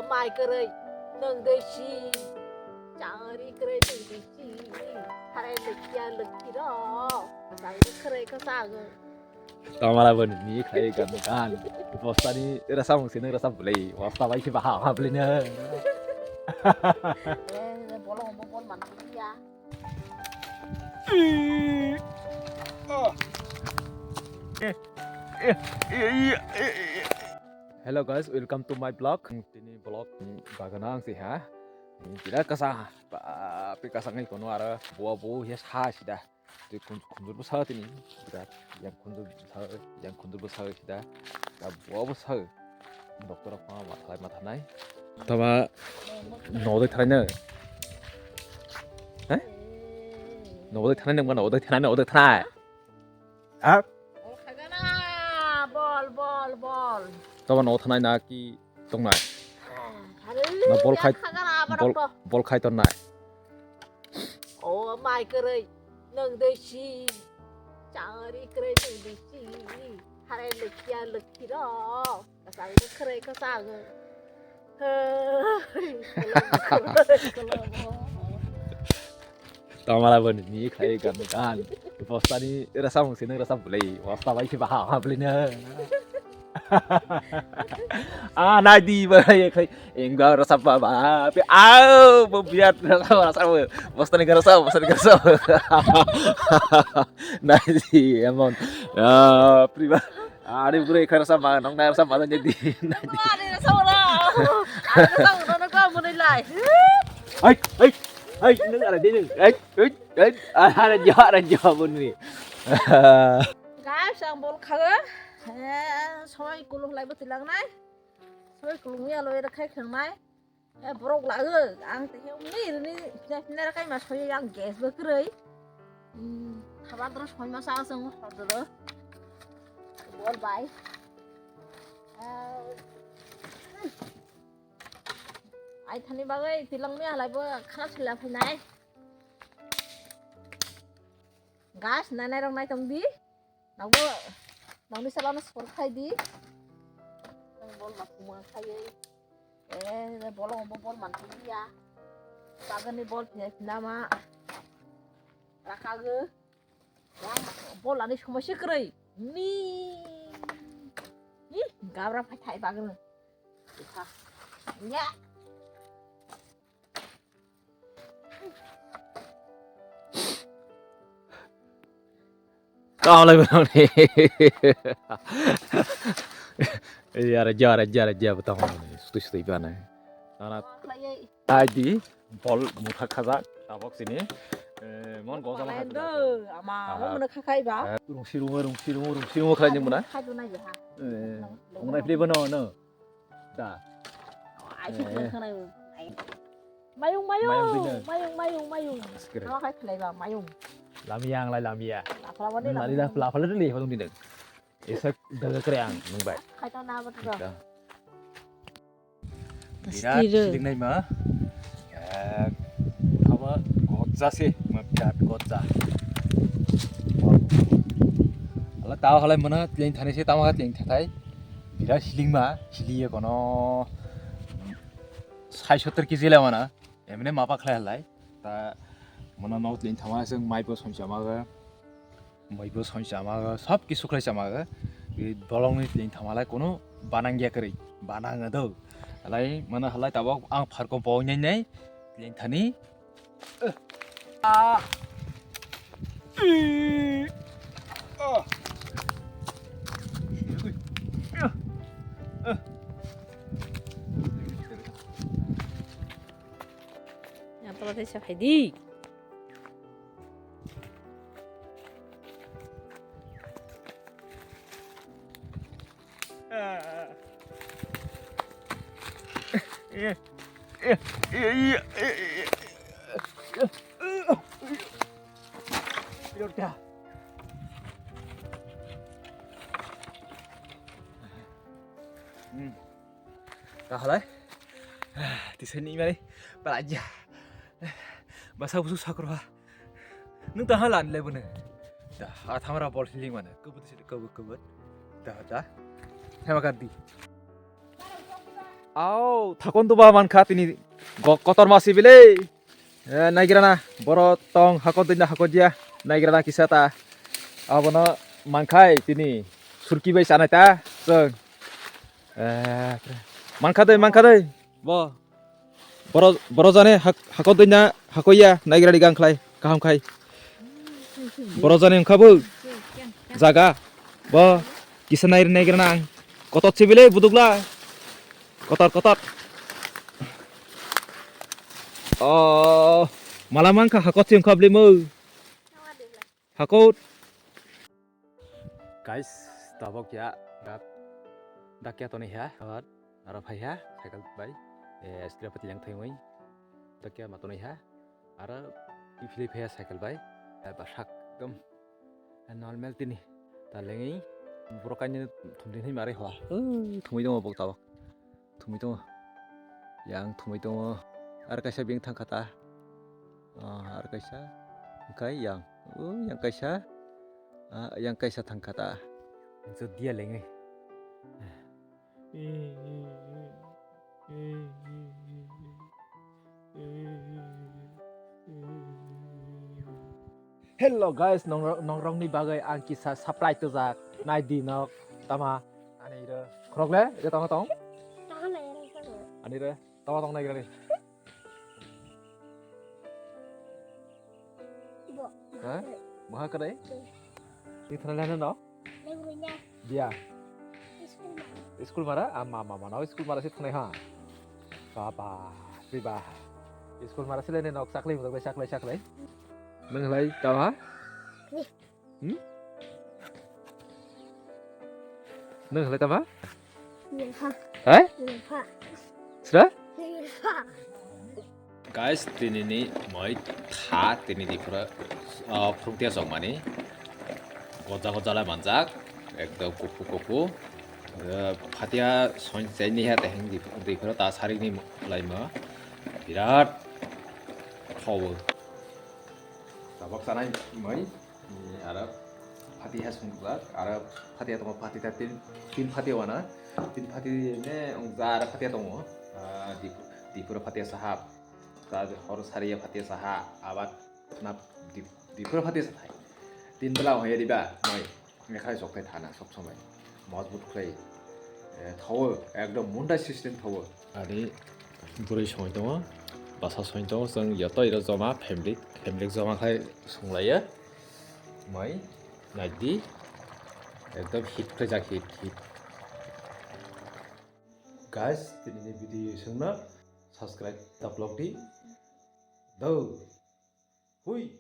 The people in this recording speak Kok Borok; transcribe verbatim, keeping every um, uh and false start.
Mai kwrwi, nwng dei si. Changri kwrwi, nwng dei si. Harai lwkya lwkirok. Changri kwrwi kwchang. Tamara boni ni khai gan gan. Bostani rasa mung sinang rasa bulai. Bosta bai si baha ha bulai na. Eh, bolong bo bol man ya. Hello guys, welcome to my vlog. Tini vlog bagana ang sih ha. Tidak kasah, tapi kasah ngai kono ara buah buah ya sah sida. Twi khun-, khunjurbo sa tini, birat yang khunjur sa, yang khunjurbo sa sida, ya buabo sa. Doctor apa ma khlai ma thanai. Tama nodai thanai no. He? Nodai thanai nang ma nodai thanai nodai thanai. Ha? Bol khagana, bol, bol, bol. Tama no thanai na ki tongnai. Na bol khai, bol khai tongnai. O mai kwrwi, nwng dei si. Changri kwrwi, nwng dei si. Harai lwkya lwkirok. Kwchang kwrwi kwchang. Tamara boni ni khai gan gan. Bostani rasa mung sinang rasa bulai. Bosta bai si baha ha bulai na. Ah, nai di ba ye khai. Engga rasa ba ba. Au, bo biat rasa rasa. Bostani rasa, bostani rasa. Nai di emon. Ah, priba. Ari bwrwi kha rwchapma, nong nai rwchapma nang di. Ari rwchapma na. Ari rwchapma na, nang kha mwnwi lai. Hai, hai, hai, nang ari di nang. Hai, hai, hai, ari jo, ari jo mwnwi. Guys, ang bol khago. Eh, soi kuluk lai bwtwi langnai. Soi kuluk ya loi rwkhai khangnai. Eh, borok lago, ang tei hwnwi rini, hwnwi rini kai ma soyo yang gas bo kwrwi. Hmm, thabar doro soi ma sa aswng hor doro. Bol bai. Ah. Ai thani bagwi tilang mi halai bo khana sila phainai. Gas nanai rok nai tong di. Nangbo, nangni salo no sor khai di. Nang bol ma khuma khaiwi. Eh, bolong bo bol man khaiya. Bagani bol phina phina ma. Rakago. Yang bol ani somoi se kwrwi. Ni. Ni, gabra phai thai bagani. Ya. Kau lagi mana ni? Iya, raja, raja, raja, betul mana ni? Sutui, sutui mana? Nana, tadi, bol muthak khaja, tabok sini. Eh, mon gosa ma khaja. Ama, ama mana khakai ba? Rung sirung, rung sirung, rung sirung khaja ni mana? Khaja na ya. Eh, mana play bano, no? Da. Ai, si khwlai khwlai. Mayung, mayung, mayung, mayung, mayung. Nang khai khwlai ba, mayung. Lamia ang lai lamia. Laphala wani lamia. Lali da laphala ni, hodong ni deng. Esa daga kre ang, nung bai. Khai to na ba to. Birat siling nai ma. Abo gotsa se, ma birat gotsa. Ala tao halai mana, tling thani se tamo tling thatai. Birat siling ma, siliye kono. Sai sottor kg le mana. Emne mapa khlai halai. Ta mana no tling thama se mai bo sonsa ma ga. Mai bo song chama, sob kisu khlai chama, bolong ni tling thama lai kono banang ya kwrwi, banang do. Alai mana halai tabok ang pharko bo nai nai tling thani. Ah. Yang pala tei sa phai di. Hmm. Tahalai. Tisani mari pelaja. Basa busuk sakro ha. Nung taha lan le bune. Da, ha thamra bol hiling mana. Kubut sih kubut kubut. Da, da. Hema kadi. Au, thakon duba mankha tini gok kotor masi bile. Eh, naigrana, boro tong hako dina hako dia. Naigrana kisa ta. Abono mankhai tini surki bai sanai ta. Song. Eh, mankha dei, mankha dei. Bo. Boro, boro jani hak-, hako dina hako ya. Naigrani gang khlai. Kaham khai. Boro jani wngkha bo. Jaga. Bo. Kisa nai, naigrana ang. Kotor sibile budukla. Kotor, kotor. Oh, mala mankha hakot sing khabli mo. Hakot. Guys, tabok ya, dak, dak ya toni ha, aro phai ha, cycle bai, eh, Australia pati yang thai wai, dak ya ma toni ha, aro iphili phai ha cycle bai, eh, basak ekdom. Normal tini. Ta lengwi borok kainwi thumdi hinwi mari hoa. Thumwi tongo bok tabok. Thumwi tongo. Yang thumwi tongo. Ar kaisa beng thangkha ta. Ah, ar kaisa. Hwnkhe yang. Oh, yang kaisa. Ah, yang kaisa thangkha ta. Jodia lengwi. Hello guys, nongrok, nongrokni bagwi ang kisa surprise tujak. Nai di nok tama. Ani ro. Khorok le, ro tama tong? Ani ro. Tama tong nai gani. Bo. Ha? Maha kadai? Hmm. Ni thana lana no? Lengrunya. Dia. School mara. School mara? Ah, ma, ma, ma, no school mara sit khonai ha. Baba, riba. School mara sile ne nok sakle, sakle, sakle. Nang lai tama? Ni. Hmm? Nang lai tama? Ni ha. Hai? Ni ha. Sra? Ni ha. Guys, tini ni moi tha tini di phura, ah, phurung tia jok mani. Goja goja lai manjak. Ekdom kupu kupu. Eh, phatia soin chai ni ha teheng di, di phura ta sari ni lai ma. Birat. Thawo. Tabak sanai moi. Ni aro phatia sung jak. Aro phatia tongo phatia tin, tin phatia wana. Tin phatia ne ung ja aro phatia tongo. Ah, di, di phura phatia sahab. Ta hor sariya phatia saha, abat na di, di phura phatia sathai. Tin bela hoi riba, noi. Mekhai sok thai thana, sok somai. Mojbut khlai. Eh, thawo, ekdom munda system thawo. Ani bwrwi songwi tongo, bwsa songwi tongo, chwng joto iro joma family, family joma khai songlaio. Mai, naidi, ekdom hit khlaijak, hit, hit. Guys, tini ni video songno subscribe taplok di. Do. Hui.